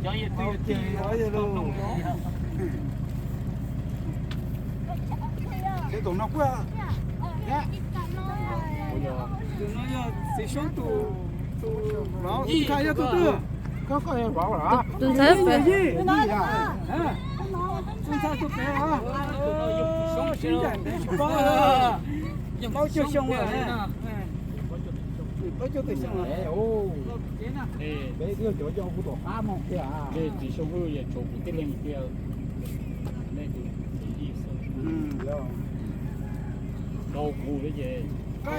Ces tus no kuj, tus no yog txiv Suab tus, tus vauv, tus ntxhais yog tus twg? Tus ntxhais pem. Tus ntxhais tus pem, sib ncaim ntev tsis paub, plaub caug xyoo lawm. Plaub caug tawm xyoo lawm. Tsis xyoo hwj yog tshuav kuv tib leeg tiag. Nej tus txiv yij xwb. Rau kuv li ces. Cov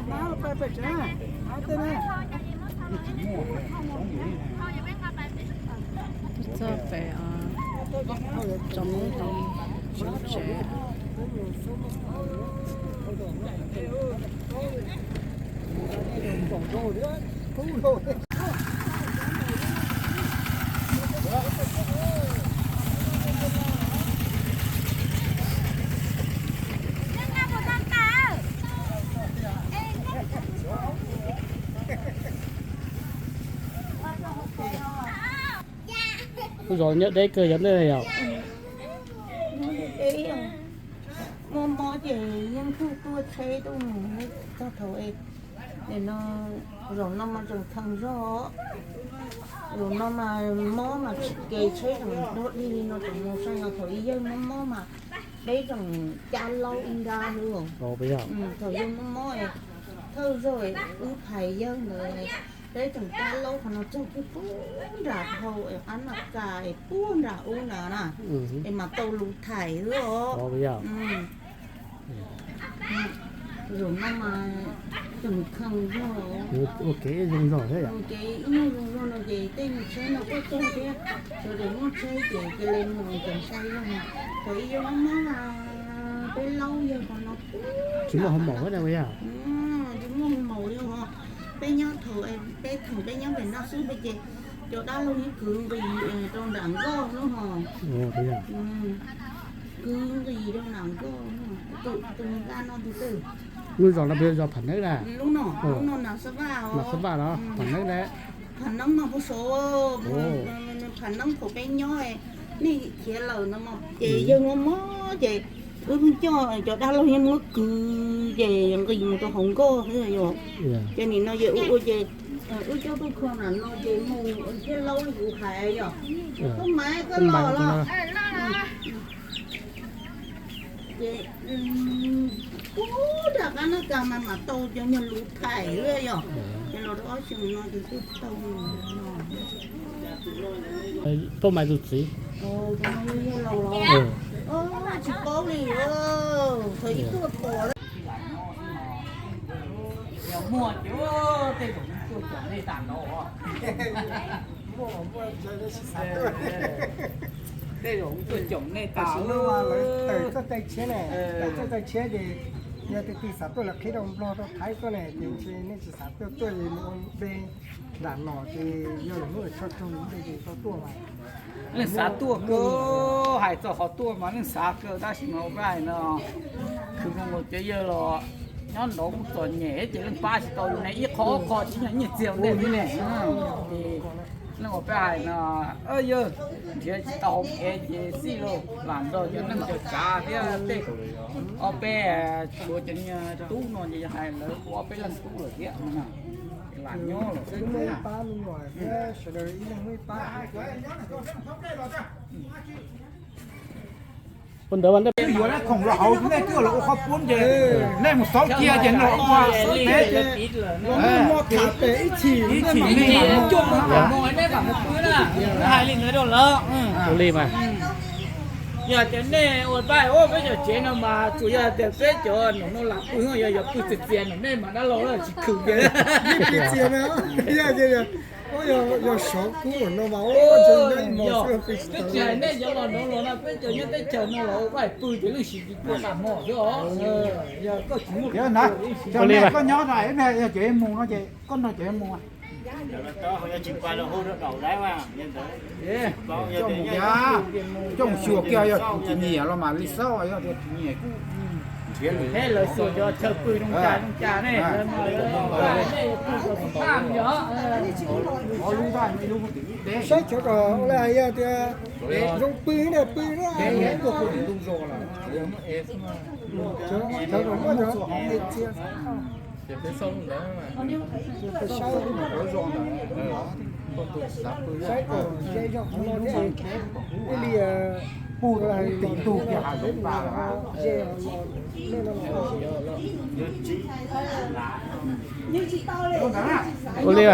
hmab pais pem tsev, hmab tej ne. Txog pem, tsoom Hmoob tsev. Lub zos nyob deb kawg yog ntej yom. Muaj mob ces yeej tuaj tuaj tsheb tuaj mus txog thaum es, no, zaum no mas tseem kheev zog. Zaum no mas mob mas tsis kev tsheb tseem dog dig li no tseem mus sai, yog thaum ib yawg mob mob mas peb tseem cab laub ib nrab xwb. Thaum yawg mob mob thawj zaug wb phais yawg ntawd, peb tseem cab laub qhov no txog kiag puag nram hau es qab noj kas es puag nram ub ntawd na, es mas tau lus thaim xwb os. Zaum no mas tseem kheev zog. Ua kev zoo zog thiab yom. Ua kev ib nyuag zoo zog no ces tej nyuag tsheb no tuaj txog thiab, sawv daws muaj tsheb ces cia li mus ces sai zog. Thaum ib yawg mob mob mas peb laub yawg qhov no tsis muaj hauv maum thiab na yom. Tsis muaj hauv maum li os. Peb nyob thaum, peb thaum peb nyob pem no xwb peb ces cov dab laug yeej kwv nqis rau nram nkoj lub hos. Kwv nqis rau nram nkoj. Tus nqa no tus twg? Lub zos no peb zos Pham Neeb na. Lub no, lub no Nas Xab Vaj os. Nas Xab Vaj no Pham Neeb na. Pham Neeb mas puag saud, Pham Neeb thaum peb nyob, nej khiav lawm no mas ces yawg mob mob ces wb pheej coj cov dab laug yeej muab kwv ces nqis mus rau hauv nkoj xwb yom. Ces nim no ces ua ua ces wb coj tuaj kho nram no ces mus thiaj laub li kuv hais yom. Koj mas koj los los. Ces puag nram qab noj kas mas mam tau cov nyuag lus thaim xwb yom. Ces los rau ob xyoos no ces twb tau. Tuaj mais tus txiv. Yog laus los tsis paub li, thaum ib tuaj pom. Yog muaj ces tej zaum tuaj caum nej tas no. Tej zaum tuaj caum nej tas no. Tawm txoj cai tshiab ne, tawm txoj cai tshiab ces yog tus twg xav tuaj los qhib rau Nplog rau Thaib tuaj ne, ces ntshe nej tsis xav tuaj tuaj li mus ua npe nram no ces yog lawv muab lawv tso raug li ntawd ces tau tuaj mas. Leej xav tuaj kawg, hais txog qhov tuaj mas leej xav kawg tab sis mas ua peb hais no, khwv zoo los cov yawg los nyob nraud kuj txom nyem ces leej pab tsis tau yus ne, ib qho ob qho tsis yog nyiaj txiag ua ntej xwb ne. Ces leej ua peb hais no, yawg nrhiav tsis tau hauv kev ces xij lauj, lam nrog cov neej cov tsav thiab tej ob peb tshuav cov niag tub no ces yog hais lawv ua ob peb leeg tub lawm thiab no. Lam nyob los xwb. Sawv daws ib leeg muaj ib pab. Twb yuav lab khoom los hauv, nej twb los ua qhov pub ces nej mus xauv cia ces los ua peb. Ib chim nej mam mus pw na, hais li ntawd rau lawv. Ua li mas. Yog tias nej ua pab ua peb cov tsev no mas tsuas yog tias peb cov nom no lam pw, yog yog pw txias txias no nej mas dab laug tsis khwv tias. Yog sov kub no mas tsis hais nej cov los no los no peb cov nyob teb chaws no los ua pab pw ces leej sim cia pw tas hmo xwb os. Yog koj tsis muaj, yog koj nyob na, yog cov mus no ces koj nrog cov mus. Coj mus kiag, coj mus xyuas kiag, yog tus tsis nyiam los mas li xauj, yog tias tsis nyiam kuj Thiab lawv xyuas cov chaw pw zoo cas zoo cas ne, lawv mas lawv pw kom tau tam yom. Saib cov kom ua li hais yog tias zoo pw na, pw na. Cov kom muaj cov txias saib, saib kom ze zog qhov no thiab. Ib li pug los hais tim ntug kiag hav zoov tas. Ua li,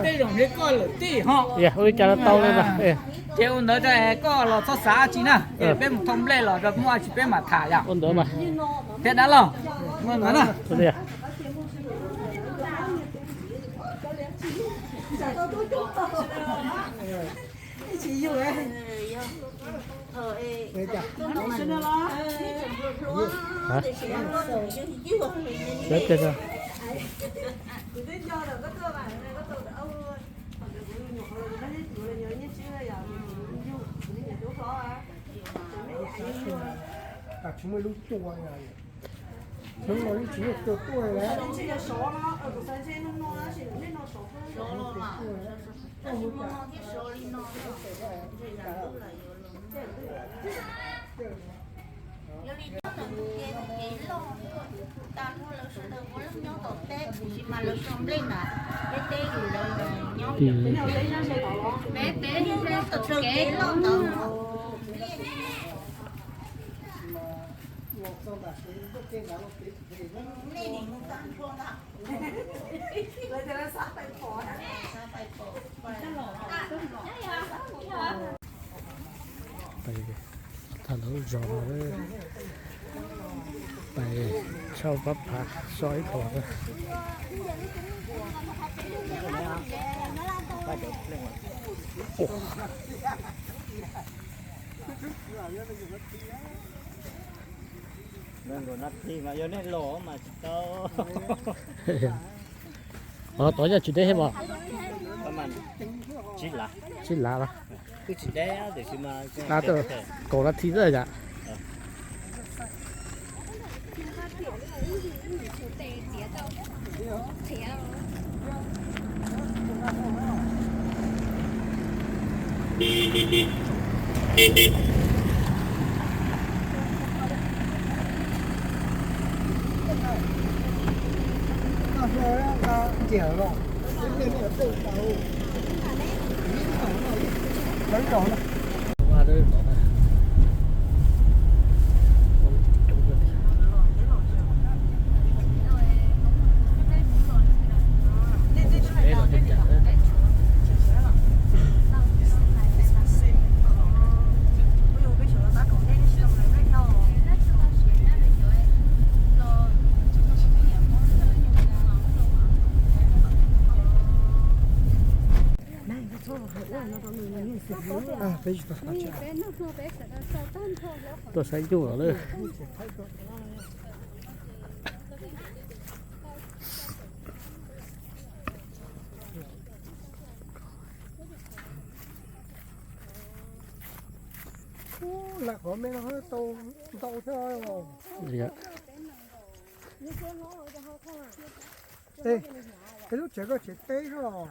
tej zaum li koj lawm tij ho. Ua li cas tau li mas. Ces ua ntawd koj los txhob xav tsi na, ces peb mus thauj nplej los rau muaj tsi peb mam tham yom. Ua ntawd mas. Thiab dab laug, ua ntawd na. Tsis muaj ib lub tuaj, hnub no yeej tsis muaj tua tuaj li. Yog li nyob tom ntug kev, kev loj, tas hnub lawv sawv daws ua lawv nyob tom teb, tiam sis mas lawv so nplej na, peb teb yus lawv nyob peb teb nyob tom kev loj ntawd. Nej nim mus tag nrho ntag. Pais tag lub zos no, pais tshaj pab phav so ib qho na. Nkaus nab thi mas yog nej los mas tsis tau. Tod yog tsis deb thiab mas. Tsib lav, tsib lav los? Kaum nab thi xwb yom. Tuaj saib nyuj los lawm. Lam qhov me no tau ntau thiab. Peb lub tsev koj tsev teb xwb los?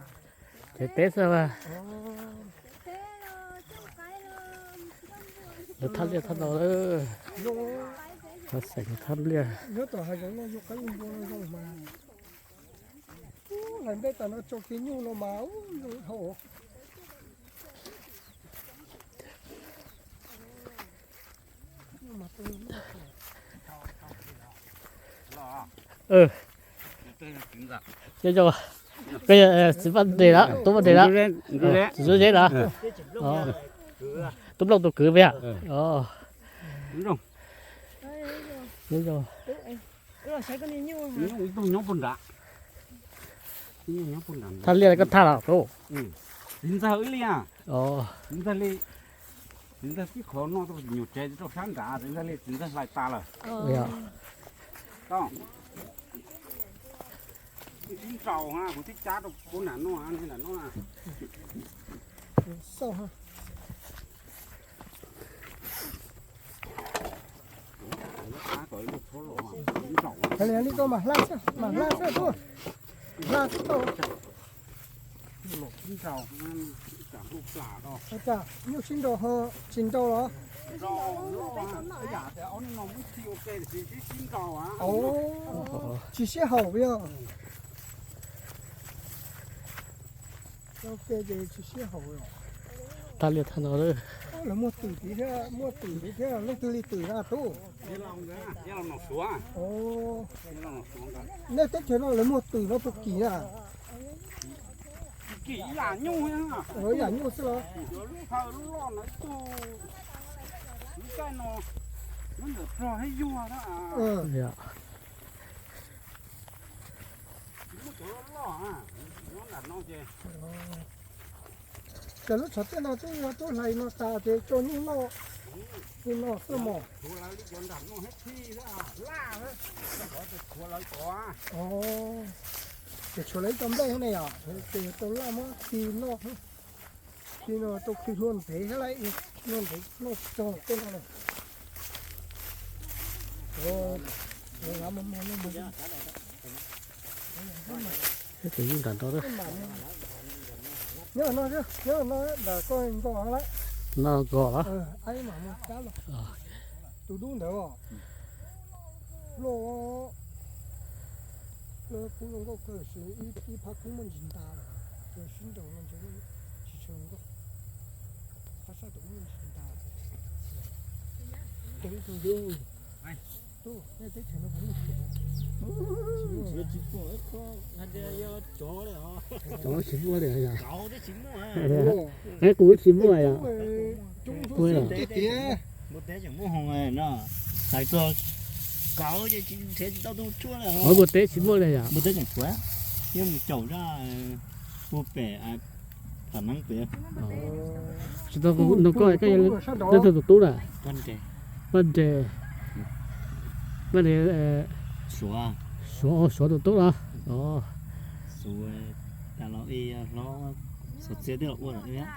Tsev teb xwb. Lawv thaj liaj thaj no lawm. Xeem thaj liaj. Nyob tom hav zoov no zoo qab zoo npua no zoo mas. Lawv npej tas no tso kiag nyuj no mas zoo dhau. Nyob zoo, koj yog txiv Vaj Des los, tub Vaj Des los? Txiv Zuj Zeb los? Tub Nplooj tus kwv puas yog? Nyob zoo. Thaj liaj koj thaj los? Txiv ntxawg ib li, txiv ntxawg li, txiv ntxawg tib qho noj tau nyuag tsev rau sab nrad, txiv ntxawg li txiv ntxawg hlais tas lawm. Tib nraus ha, kuv tib cab rau puab nram no, nram no. Li koj mam hla xwb, mam hla xwb tub. Hla xwb tau. Ua cas nyuj sib nraus ho tsis nraus los? Tsis sib haum yog. Tsis sib haum. Tag li tag no. Lawv muaj twm tid thiab, muaj twm tid thiab, leej twg li twm na tub? Nej teb chaws no lawv muag twm no puas kim na? Kim ib yam nyuj, ib yam nyuj xwb los? Ces lub tshav tiaj no twb yog tub hlais no tas ces tso nyuj noj, nyuj noj xwb mog. Ces tshuav lawv ib co nplej ne yom, ces tau laj muab khi noj, khi no tau khi hlua ntev thiab lauj, hlua ntev noj tsis txog tej no na. Tus yij nram no. Nyob no, nyob no nram koj nkos lawm. No nkos los? Tus dub ntawd, luaj, luaj kub zoo nkauj kawg, ib phab kub muaj ntsis ntas, sib nraus no ntshe tsis tshua zoo nkauj. Phab sab tod muaj ntsis ntas. Tub, nej teb chaws no puas muaj tsuav? Tsuav tsis muaj li yom. Kuv tsis muaj yom. Npua teb tseem muaj hoo no, hais txog kauv ces nrhiav tsis tau tus tshuaj li. Npua teb tsis muaj li yom. Npua teb tseem tshuav, yeej mus caum zaj hu pem tham neeb pem. Tsis tau nug koj, koj yog tus tub na? Paj Nres. Paj Nres, Suav, Suav tus tub los? Suav, tas los ib hlob Suav txiaj twb los ua lawm thiab.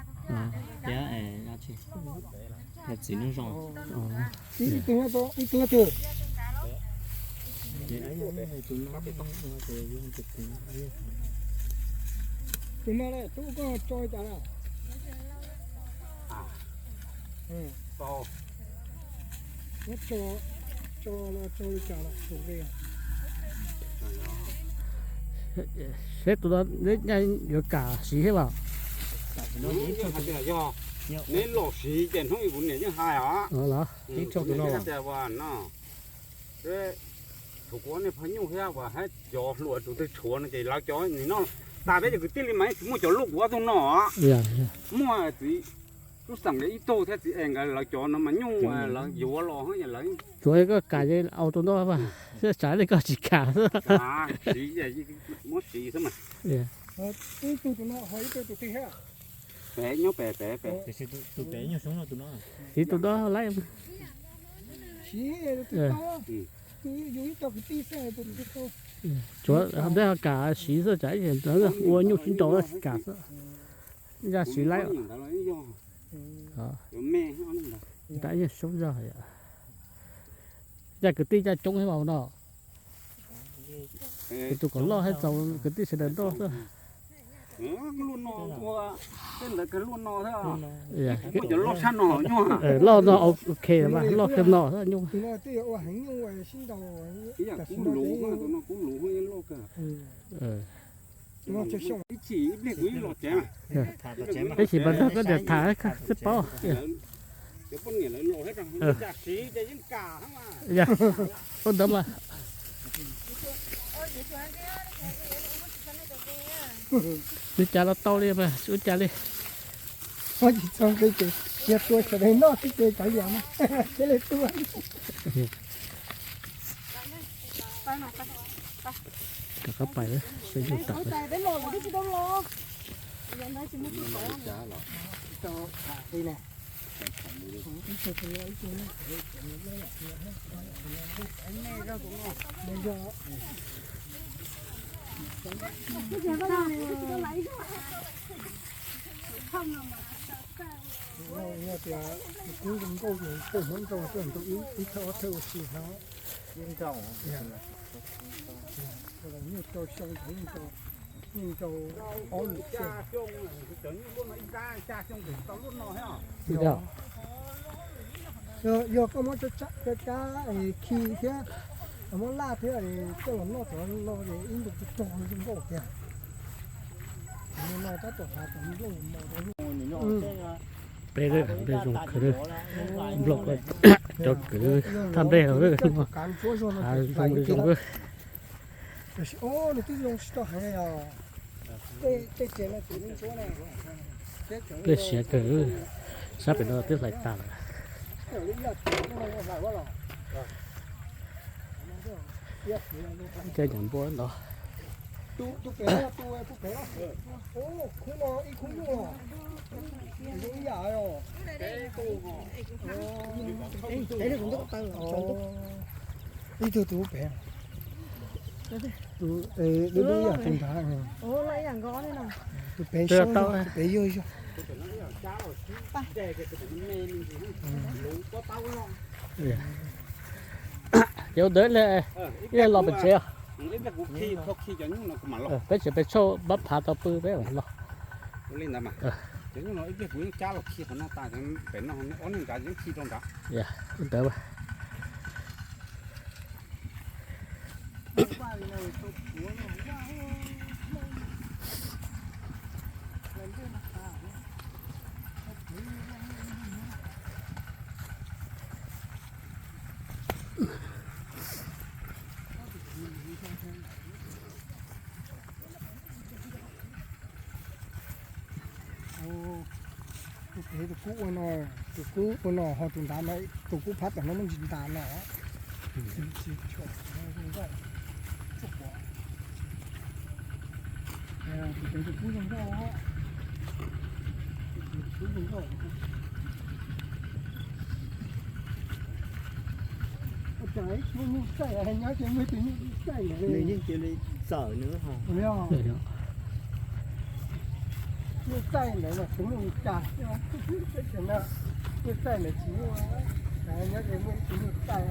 Thiab txiv Neej Zoo. Tus no tub koj tso li cas na? Tso, tso los tso li cas los tus ve. Seb tus no neb yuav kam siv thiab mas. Neb los siv ces hnub ib kuv niam yeej hais os. Los, thaum kuv ob niag phaw nyuj thiab uas hab cov hluas tus twg tshuav no ces lawv cov nim no tas peb cov kwv tij li mas yeej tsis muaj cov luaj kuv ob tug no. Muaj txiv Tub Xeem ib tug thiab txiv Es nkawd lawv cov no mas nyuj lawv yuav los lawv. Tsuav koj kam ces au tus no, tsam li koj tsis kam xwb. Siv, muab siv xwb mas. Pem nyob pem pem pem. Siv tus no lawm. Tsuav neb ho kam siv xwb, tsam ib ua nyuj sib nraus kam xwb. Yaj siv lawm. Tab ib yam soob zog. Yaj kwv tij caj coob thiab mas no. Tus kom loj thiab txaus kwv tij sawv daws noj xwb. Loj no ok, loj kawg no xwb nyuj. Ib chim mas nrog koj niam tham thiaj paub. Ua ntawd mas. Ua cas los tau li mas, ua cas li. Tsis txog nqi ces cia tua sawv daws noj xwb ces kav liam mas, cia li tua. Rov qab pais, seb yus tawm. Yog tias kub zoo nkauj ces tej Hmoob nrog tuaj nrau ib thawj ob thawj ua si no. Nyuj rau xyoo, nyuj rau ob lwm xyoo. Yog, yog koj muab cov tsab khi thiab, muab laj thiab coj los noj cov no ces ib ntus tug rog zoo nkauj tiag. Peb, peb zoo kawg, nploj cov kwv thaj nplej los zoo zoo kawg. Peb siav kawg, sab pem no twb hlais tas lawm. Cov npua ntawd. Ib tug tus pem, tus dub dub yam tus nrad, tus pem sab, tus pem yog yog. Ces ua ntawd ib leeg los pem tsev os. Peb tsev pem tshauj pab phav tau pw peb los. Ua ntawd. Tus pem tus kub ua no, tus kub ua no ho tus nrad mas tus kub phab tom no muaj ntsis ntas no. Tus pem tus kub zoo nkauj. Ua cas ib tug nyuj txaij nyob ces muaj ib tug nyuj txaij lawm. Nws yeej cia li txawm nws ho. Nyuj txaij ntawd mas tsis muaj li cas, nyuj txaij ntawd tsis muaj, nyob ces muaj ib tug nyuj txaij.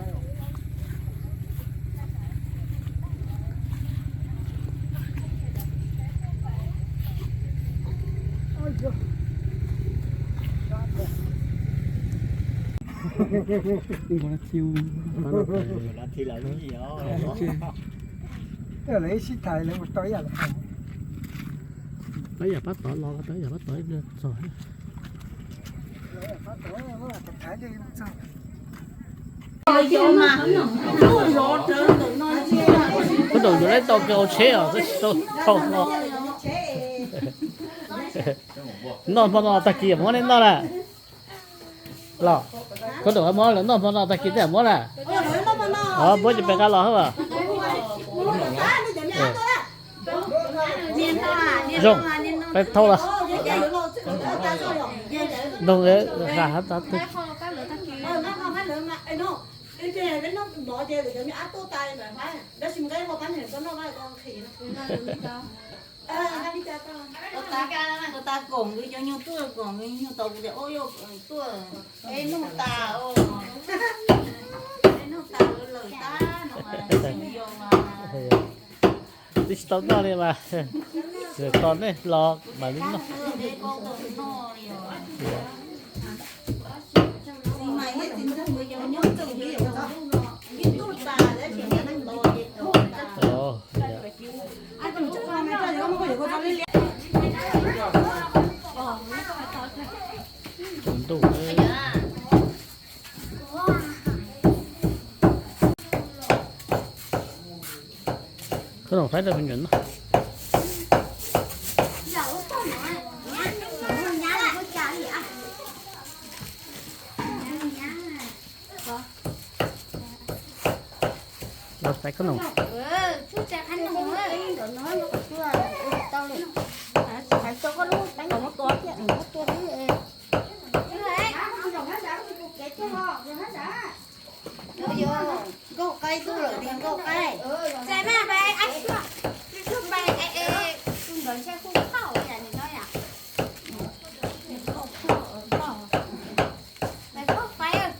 Lawv sib tham lawv mus tau ib yam lawm. Pab yam pab tod los, pab yam pab tod txog. Koj ntaus yuav lab tau kiag hauv tsheb os, tab sis tau thaum no. Noj hmo no tag kis muab nej noj na. Los, koj ntaus muab lawv noj hmo no tag kis tej muab na. Muab ces peb qab los hab. Zoo, peb thauj los. Noog qas hab tod twg. Ua tas koom nws cov nyuj tuaj, koom nws nyuj tau kuv tias, o, yog tuaj, es nug tas, es nug tas lawm tag no mas tsis yog mas. Twb tsis tau noj li mas, tos nej los mam li noj. Ntuj, koj ntaus faib rau me nyuam noj. Los xaiv koj ntaus. Nkauj qaib tuaj lawm tiag, nkauj qaib. Txais mas pais, tus ntawd ntshe hu phauj yam nim no yam. Nkauj qaib.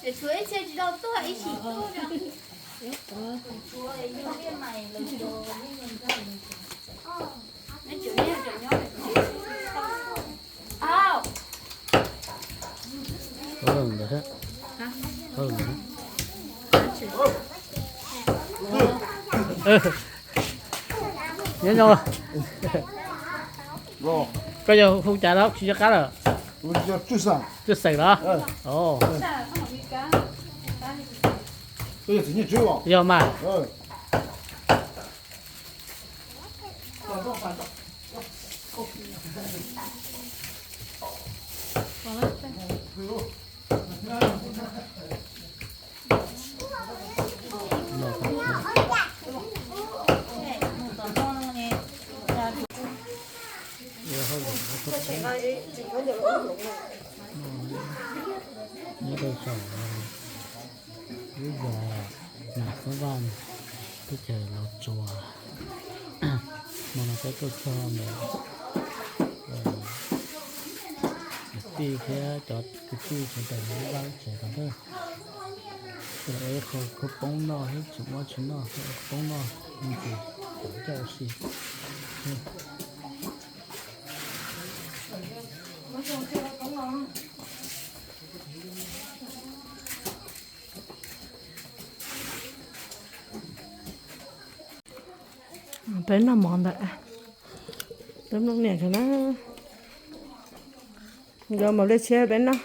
Ces tshuav ib txhia tsis tau tuaj ib sim tuaj. Nyob zoo. Koj yog hu cas los tsis nco qab lawm? Twj Xeem los? Yog mas. Nyob rau saum lub zos Nam Xab Vaj, teb chaws Los Tsuas. Hmo no peb tuaj txog ntawm kwv tij thiab cov kwv tij sawv daws lub vaj lub tsev tod na. Sawv daws ua ib qho khaub poob noj thiab tsis muaj tsis noj, ua khaub poob noj me ntsis kom coj ua si. Peb noj mov ntawm peb mloog niam kawg na. Nkawd muab liaj tshiab peb noj.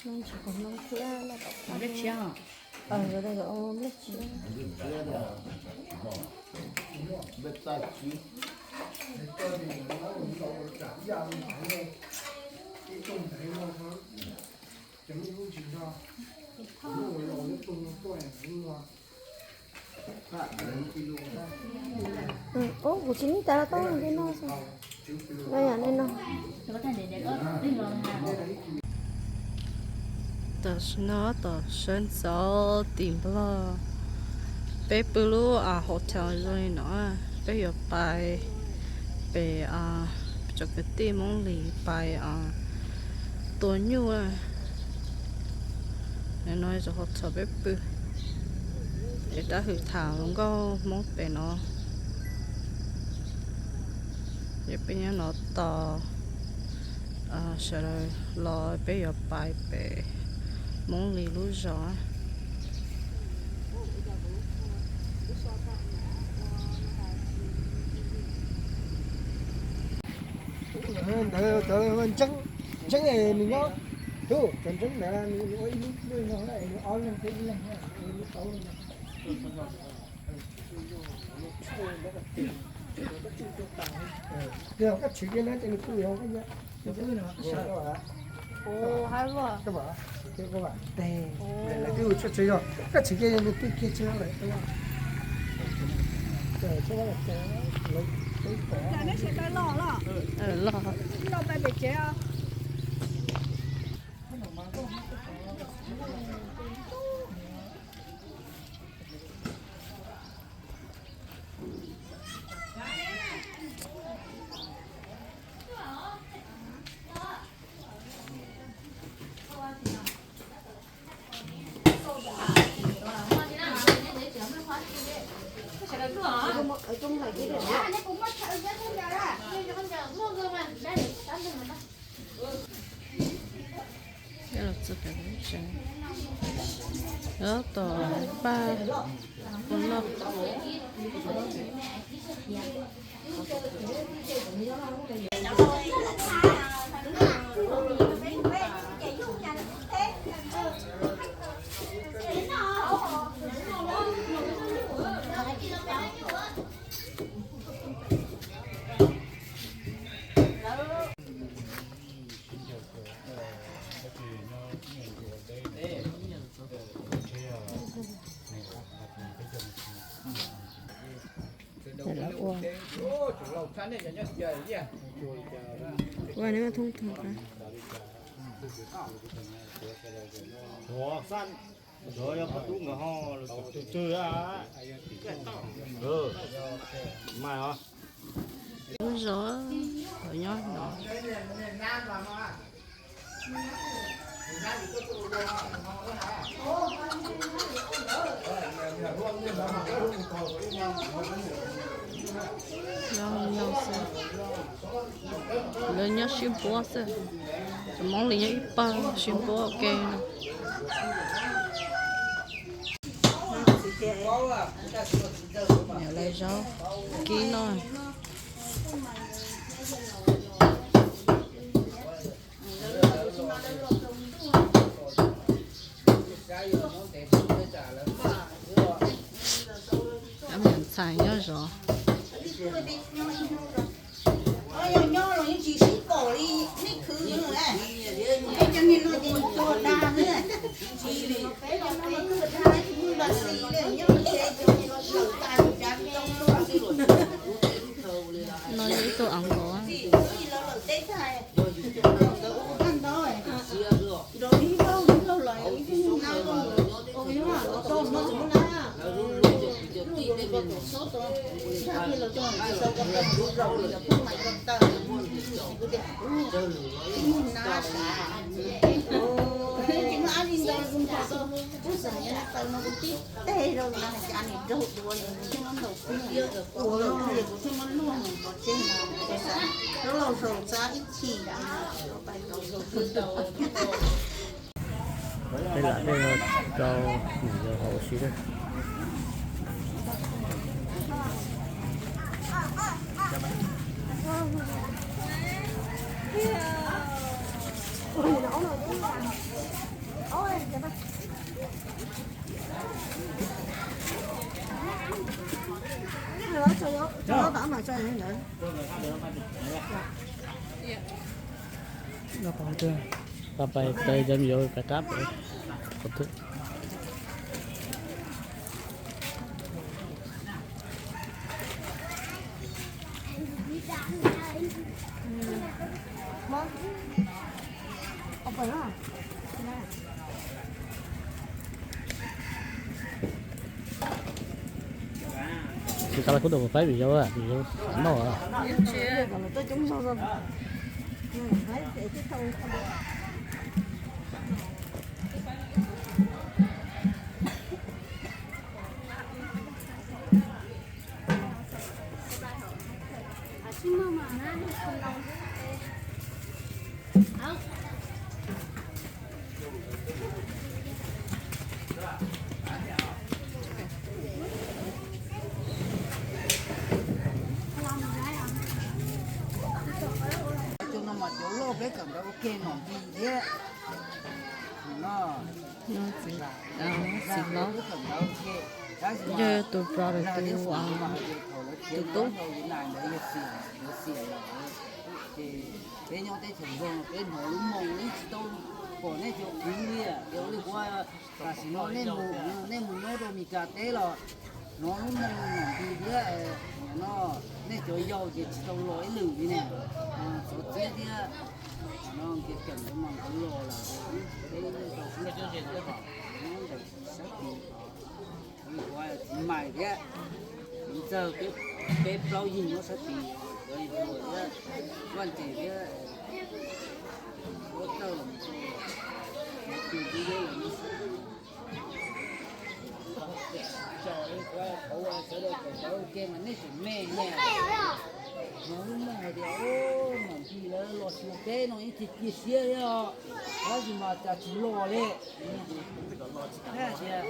Noj tshuav qhov no thiab noj tom qab. Nplej tshiab os. Nplej tshiab. Ub, kuv tsis nij tas tau nej noj xwb. Yam nej noj. Tam sim no tab tom sawv ntxov tim Nplog, peb pw lub hotel zoo li no, peb yuav pais pem cov kwv tij Hmoob Lis pais tua nyuj. No yog hotel peb pw, es tab hwm tham hluas nkauj Hmoob pem no. Ces peb nyob no tos sawv daws los peb yuav pais pem Hmoob Lis lub zos. Ntawd cov ntseeb, ntseeb es nws nyob, tus cov ntseeb ntawd nws ua ib lub no, nws ob leeg thiab ib leeg, ua ib lub tau. Yog koj tshwm kiag na ces nws pw, yog koj nyob. Lawv twb ua tshuaj tsev yog koj tshwm kiag nws pw kiag tsis lawm. Neb sawv daws los los, los pais pem tsev os. Los tom paj ua noj. Ua neb thoob tog. Ov, yog pab tub nkawd ho los tus tswg a. Mas os. Lub zos nyob no. Lawv nyob sib npuab xwb. Cov Hmoob li nyob ib pawg sib npuab ua ke no. Lawv zaub kib no. Ntxhais nyob zov. No yog ib tug av nkaus. Peb lam dej rau niam yau haus ua si lawm. Pais pais cov me nyuam pais qab pem qhov twg. Tsis tas los kuv tus puas paib vim yau, vim yau xav noj. Cov no mas cov loj peb kawm ntawv ua ke nom ntsis thiab. Txiv hlob, yog tus brother, tus, tus tub. Peb nyob teb chaws Nplog no peb hnov lub moo ib tsis tau pom nej cov kwv li, yog li kuv tam sim no nej mus nyob rau Meskas teb los hnov lub moo nom ntsis thiab. No nej cov yau ces tsis tau los ib lwm li ne, txhob txiab thiab. No kev kawm ntawv mas nkawd los lawm, peb tau ib co nyob ntawm sab tid. Txiv Maiv thiab txiv Ntxawg, peb plaub yig nyob sab tid, cov Vaj Ntses thiab Huab Tawj los, tus tub Deb los nyob sab tid. Sawv daws kawm ntawv ua ke mas nej tseem me ne. Hnov lub moo hais tias, hnov ntsis lawv los xyuas peb no ib txhis cia siab thiab os, tab sis mas cas tsis los li. Hais tias,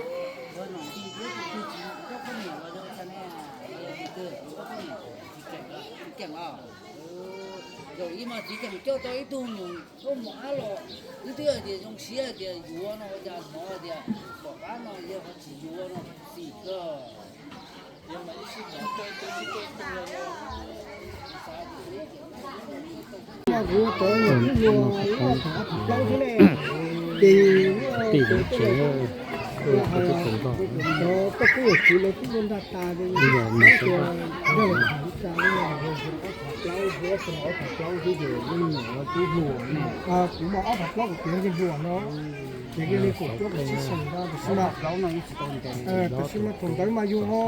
hnov ntsis thiab tus twg tsis koj poj niam los yog cas ne, los yog tus twg koj poj niam, Txiv Keem los. Zaum ib mas Txiv Keem coj tau ib tug me nyuam tuaj mus ab los, wb twb hais tias zoo siab hais tias yuav no ua cas hnov hais tias tom qab no yog ho tsis yuav no xim kawg. Tim tsev, Cov koj kuj yog txiv lawv kuj muaj nrag tas li, yog li ob phav plaub xwb ces leej niam no twb hluas ne. Kuv mas ob phav plaub kuv tiav yog hluas no, ces yog li kaum cuaj kaum tsib xyoos no tab sis mas, tab sis mas thaum ntawd mas yus ho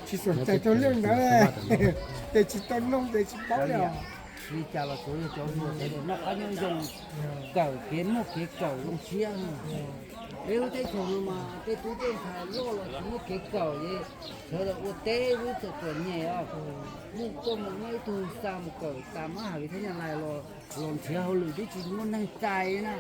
tsis xav cais rau leej ntawd, ces tsis tau noog ces tsis paub li os. Li cas los tsuav yog cov hluas sawv daws noj qab nyob zoo, kawm kev muaj kev kawm zoo siab. Peb lub teb chaws no mas tej tub tej ntxhais loj los tsis muaj kev kawm li, sawv daws ua teb lub txom txom nyem os. Muaj koj mus muaj ib tug xa mus kawm tas mab has li thiab nyab lais los, los nrhiav hauj lwm twb tsis muaj neeg txais na.